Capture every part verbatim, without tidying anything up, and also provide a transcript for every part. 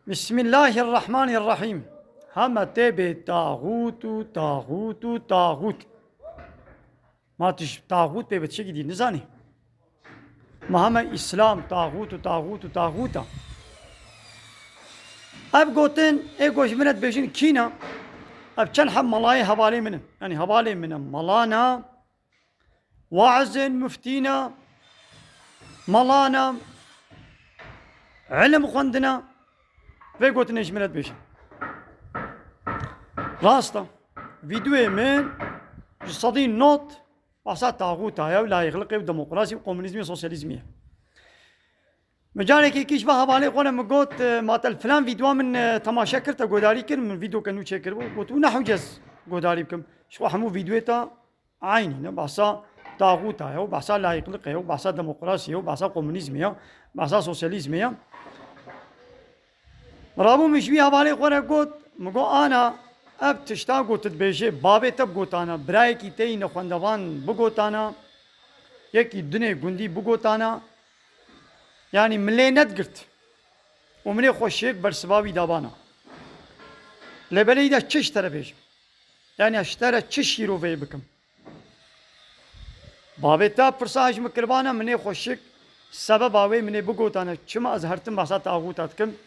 Bismillahirrahmanirrahîm. Heme tê bê taxût û taxût û taxût. Ma tu ji taxût pê bi tiştekî dî nizanî? Ma heme Îslam taxût û taxût û taxût e. Ev gotin ê ku ji min re dibêjin kî ne? Ev çend heb melayê hevalê min in. Yanî hevalê min e, mela ne, waizên, muftî ne, mela ne, ilim xwendine, vê gotinê ji min re dibêjin. Rast e, vîdeoyê min ji sedî nod behsa taxûta ye û layîqliqê û demokrasî û komûnîzmî û sosyalîzmî ye. Min carekê kî ji va hevalê xwe re min got, e, ma te li filan vîdeoya min, e, temaşe kir, te godarî kir, min vîdeoke nû çêkiribû. Got, û ne hewce ez godarî bikim. Ji xwe hemû vîdeoyê te eynî ne, behsa taxûta ye û behsa layîqliqê ye û behsa demokrasiyê ye û behsa komûnîzmê ye, behsa sosyalîzmê ye. Rabû min ji wî hevalê xwe re got, min got, ana, ev tişta ku tu dibêjê, bavê te bigotana, birayekî te yî nexwendevan bigotana, yekî dinê gundî bigotana, yanî min lê nedigirt û min ê xwe şêk bersiva wî dabana. Lê belê yî de çi ji te re bêjim? Yanî ez ji te re çi şîroveyê bikim? Bavê te pirsa ji min kiribana, min ê xwe şik sebeba wê min ê bigotane, çima ez her tim behsa taxûta dikim?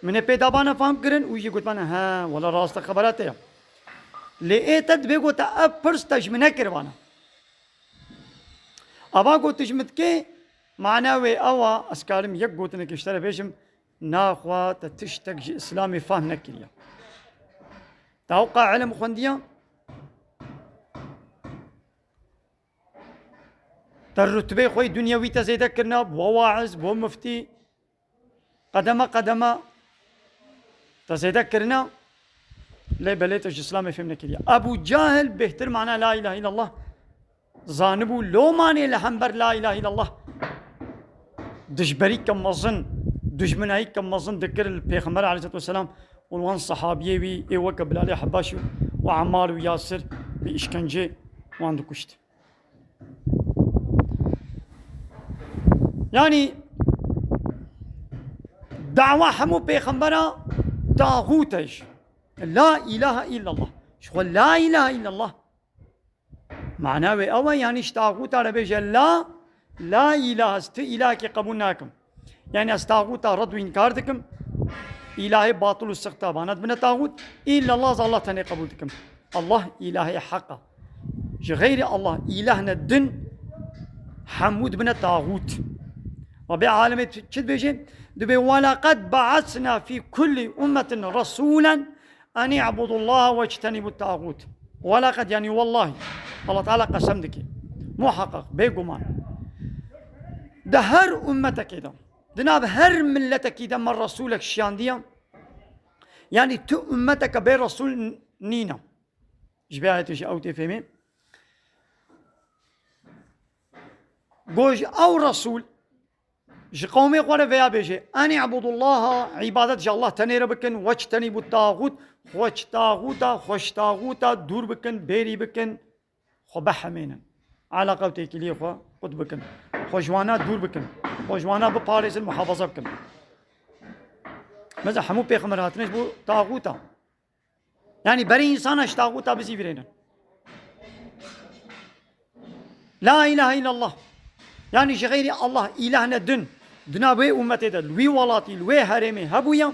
Min ê pê dabana fam kirin û jî gotibana, he, wela rast e, xebera te ye. Lê ê te dibê ku te ev pirs te ji min nekiribana. Ava ku tu ji min dikê, mana wê ew a, ez karim yek gotinekê ji te re bêjim, naxwe te tiştek ji Îslamê fehm nekiriye. Te ewqa ilim xwendiye, te rutbê xwe yê dunyewî te zêde kirine, bo waiz, bo muftî, qedeme qedeme te zêde kirine, lê belê te ji Îslamê fêm nekiriye. Ebû Cahil bêhtir mana la ilahe illallah zanibû, lomanê li hember la ilahe illallah dijberîke mezin, dijminayîke mezin dikir li Pêxember aleyhisselatu vesselam û li wan sehabiyê wî ê weke Bilalê Hebaşî û Emmar û Yasir bi îşkencê wan dikuşt. Yanî dawa hemû pêxembera taxût e ji. La ilahe illallah. Ji xwe la ilahe illallah. Mana wê ew e, yanî ji taxûta re bêje la, la ilahe, ez tu îlahekê qebûl nakim. Yanî ez taxûta red û înkar dikim. Îlahê batil û sixta bana dibine taxût. Îllallah, ez Allah tenê qebûl dikim. Allah îlahê heq e. Ji xeyrî Allah îlah ne din, hemû dibine taxût. Rebê alemê çi dibêje? Dibê, "Welaqad ba'asna fî kulli ummetin resûlen en i'budullaha wectenîbut taxût." Welaqad, yanî wellahî. Allah Teala qesem dike. Muhaqqaq, bêguman. Di her ummetekê de, di nav her milletekî de me resûlek şiyandiye. Yanî tu ummeteke bê resûl n-, nîne. Ji vê ayetê jî ew tê fêmê. Got ji ew resûl ji qewmê xwe re vêya bêje, "En i'budullaha", îbadet ji Allah tenê re bikin, "wectenîbut taxût", xwe ji taxûta, xwe ji taxûta dûr bikin, bêrî bikin, xwe bihemênin. Eleqa û têkiliyê xwe qut bikin. Xwe ji wana dûr bikin. Xwe ji wana biparêzin, muhafaza bikin. Mesela hemû pêxember hatine ji bo taxûta. Yanî berê însana ji taxûta bizîvirênin. La ilahe illallah. Yanî ji xeyrî Allah îlah ne din. Di nav wê ummetê de, li wî welatî, li wê herêmê hebûye.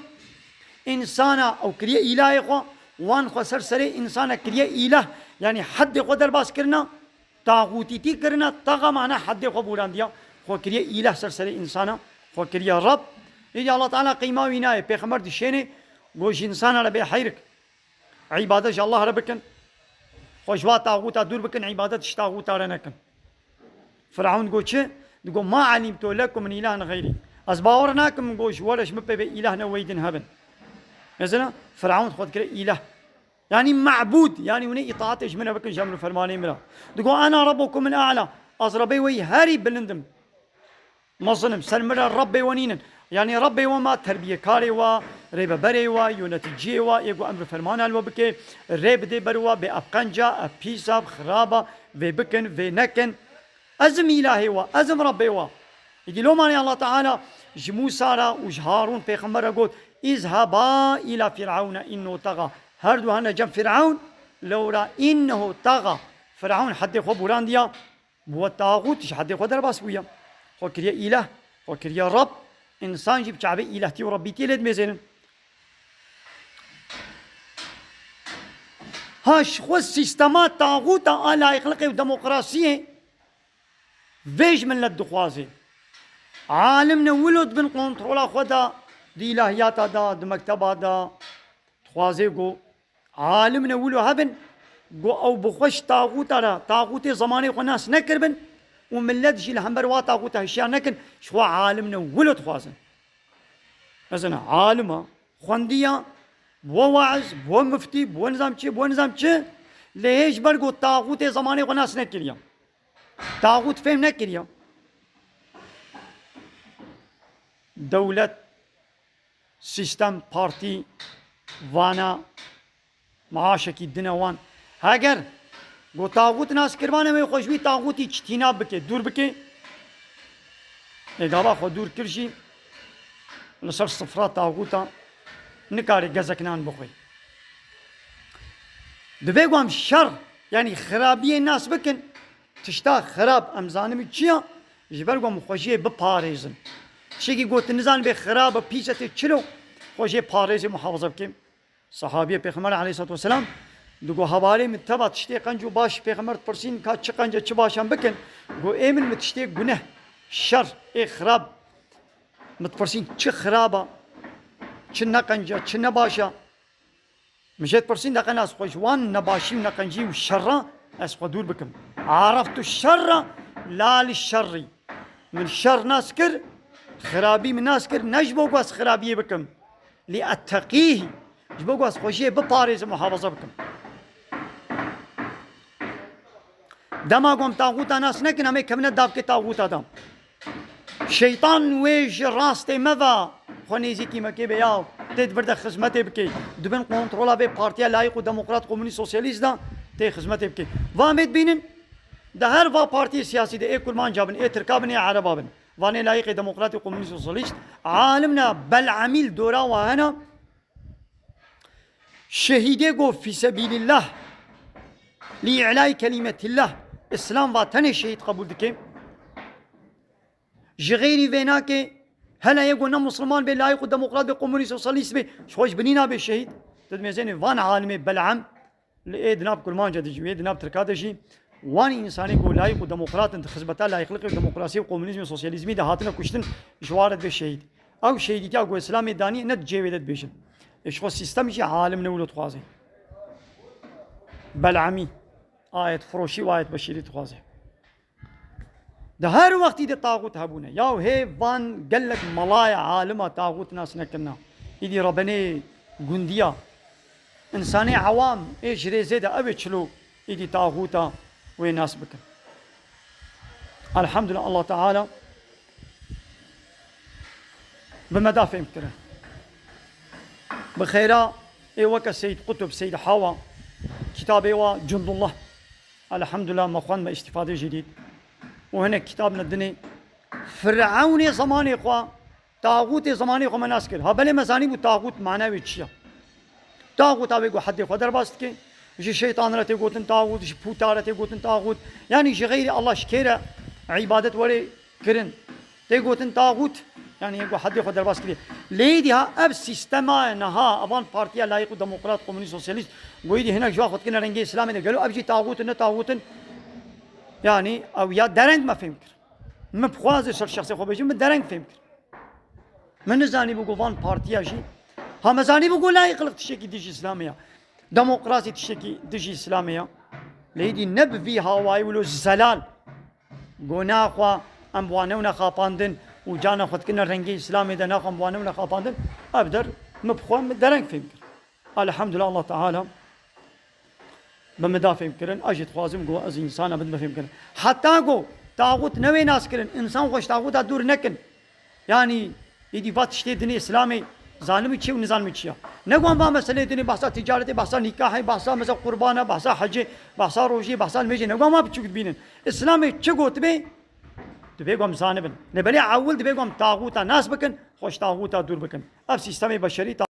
Însana ew kiriye îlahê xwe, wan xwe ser serê însana kiriye îlah. Yanî heddê xwe derbas kirine. Taxûtîtî kirine, taxa mane heddê xwe bûrandiya, xwe kiriye îlah ser serê însana, xwe kiriye Reb. Îdî Allah Teala qîma wî nayê, pêxember dişênê, got ji însana re bê heyrik. Îbadet ji Allah re bikin. Xwe ji wa taxûta dûr bikin, îbadet ji taxûta re nekin. Firavun got çi? Digot, "Ma elimtu lekum min ilahin xeyrî." Ez bawer nakim, got, ji we re ji min pê bê îlah ne wey din hebin. Mesela, Firavun xwe dikire îlah. Yanî mebûd, yanî hûn ê îtaatê ji min re bikin, ji emr û fermanê min re. Digo, "Ena rabbukumul a'la." Ez Rebê we yî herî bilind im. Mezin im, ser min re Rebbê we nînin. Yanî Rebbê we ma terbiyêkarê we, rêveberê we, yöneticiyê we, ê ku emr û fermana li we bike, rê bidê ber we, bê ev qenc e, ev pîs e, ev xirab e, vê bikin, vê nekin. Ez im îlahê we, ez im Rebbê we. Îdî lomanê Allah Teala ji Mûsa re û ji Harûn pêxember re got, اذهبا إلى فرعون إنه طغى. Her du hene cem Firavun, lewra innehu taga. Firavun heddê xwe bûrandiya, bûwe taxût, ji heddê xwe derbas bûye. Xwe kiriye îleh, xwe kiriye Rab. Însan jî bi çavê îlehtî û Rabbîtiyê lê dimêzênin. Ha ji xwe sîstema taxûta a layîqliqê û demokrasiyê vê ji millet dixwaze. Alim ne wilo di bin kontrola xwe de, di îlahiyata de, di mekteba de, dixwaze ku alim ne wilo hebin, ku ew bi xwe ji taxûta re, taxûtê zemanê xwe nas nekiribin û millet jî li hember wa taxûta hişyar nekin, ji xwe alim ne wilo dixwazin. Mesela alima, xwendiya, bûwe waiz, bûwe miftî, bûwe nizam çi, bûwe nizam çi, lê hê ji ber ku taxûtê zemanê xwe nas nekiriye. Taxût fêm nekiriye. Dewlet, sîstem, partî, vana, maaşekî dine wan. Heger ku taxût nas kiribane wê xwe ji wî taxûtî çitîna bike, dûr bike. Ê gava xwe dûr kir jî li ser sifra taxûta nikare gezek nan bixwe. Divê ku em şer, yanî xirabiyê nas bikin. Tişta xirab em zanibin çi ya? Ji ber ku em xwe jê biparêzin. Tiştekî gotin nizanibê xirab e, pîs e, tê çilo, xwe jê parêzê muhafaza bike. Sahabiyê Pêxember aleyhissalatu vesselam digo, hevalê min teva tiştê qenc û baş, Pêxember dipirsîn ka çi qenc e, çi baş em bikin? Go, ê min, min tiştê guneh, şer, ê xirab, min dipirsîn çi xirab e, çi ne qenc e, çi ne baş e? Min jê dipirsîn, deqen ez xwe ji wan nebaşî û neqencî û şerra ez xwe dûr bikim. Araftu şerra la li şerrî. Min şer nas kir, xirabî min nas kir, ne ji bo ku ez xirabiyê bikim. Li etteqîhî. Ji bo ku ez xwe jê biparêzim, muhafaza bikim. Dema ku em taxûta nas nekin, em ê kevine davkê taxûta de. Şeytan wê ji rastê me ve xwe nêzîkî me kê be ya, tê di vir de xizmetê bike. Di bin kontrola vê partiya layîq û demokrat, komunîst, sosyalîst de tê xizmetê bike. Va em ê dibînin, di her va partiyê siyasî de, ê kurmanca bin, ê tirka bin, ê ereba bin, vanê layîqê demokratê, komunîst, sosyalîst, alim ne belemî li dora wa hene, şehîdê go fî sebîlillah, li îlay kelîmetillah, Îslam va tenê şehîd qebûl dike. Ji xeyrî vê nake, hele yê go ne Musliman bê, layîq û demokrat bê, komunîst, sosyalîst bê, ji xwe ji binî nabe şehîd. Tu dimêzênê van alimê belem, li ê di nav kurmanca de jî, wê di nav tirka de jî, wan însanê ku layîq û demokrat in, di xizmeta layîqliqê û demokrasiyê û komunîzmê, sosyalîzmî de hatine kuştin, ji wan re dibe şehîd. Ew şehîdîtiya ku Îslamê danî ne di cihê wê de dibêjin. Ê ji xwe sîstem jî alim ne wilo dixwaze. Belemî, ayet firoşî û ayet beşîrî dixwaze. Di her wextî de taxût hebûne. Yaw hê van gelek melaya alima taxût nas nekirina. Îdî rebenê gundiya. Însanê ewam ê ji rêzê de ew ê çilo îdî taxûta wê nas bikin. Elhamdulillah, Allah Teala bi me da fêm kirin. Bi xeyra ê weke Seyyid Qutb, Seyyid Hawa, kitabê wa Cundullah. Elhamdulillah, me xwend, me îstîfadê jî dît. Û hinek kitab ne dinê. Firewnê zemanê xwe, taxûtê zemanê xwe me nas kir. Ha belê me zanîbû taxût mana wê çi ye. Taxût a wê ku heddê xwe derbas dike. Ji şeytan re tê gotin taxût, ji pûta re tê gotin taxût. Yanî ji xeyrî Allah, ji kê re îbadet were kirin. Tê gotin taxût, yanî yê ku heddê xwe derbas kiriye. Lê êdî ha ev sîstema ye niha, evan partiya layîq û demokrat, komunîst, sosyalîst, ku êdî hinek ji wan xwe dikine rengê Îslamê de, gelo ev jî taxût in, ne taxût in? Yanî ew ya dereng me fêm kir. Min bi xwe ez ê ser şexsê xwe bêjim, min dereng fêm kir. Min nizanîbû ku van partiya jî, ha me zanîbû ku layîqlik tiştekî dijî Îslamê ye. Demokrasî tiştekî dijî Îslamê ye. Lê êdî ne bi vî hawayî wilo zelal. Go naxwe em bi wan newne xapandin û carna xwe dikine rengê Îslamê de, naxwe em bi wan newne xapandin, ev der min bi xwe min dereng fêm kir. Elhamdulillah, Allah Teala bi min da fêm kirin, ez jî dixwazim go ez însan a, bi min da fêm kirin. Heta go taxût newê nas kirin, însan xwe ji taxûta dûr nekin. Yanî, êdî va tiştê dinê Îslamê, zanimî çi ye û nizanimî çi ye. Ne wan va meseleyê dinê, behsa ticaretê, behsa nîkahê, behsa mesela qurbana, behsa hecê, behsa rojê, behsa nimêjê, ne wan va biçûk dibînin. Îslamê çi gotibê, Divê ku em zanibin. Lê belê ewil divê ku em taxûta nas bikin, xwe ji taxûta dûr bikin. Ev sîstemê beşerî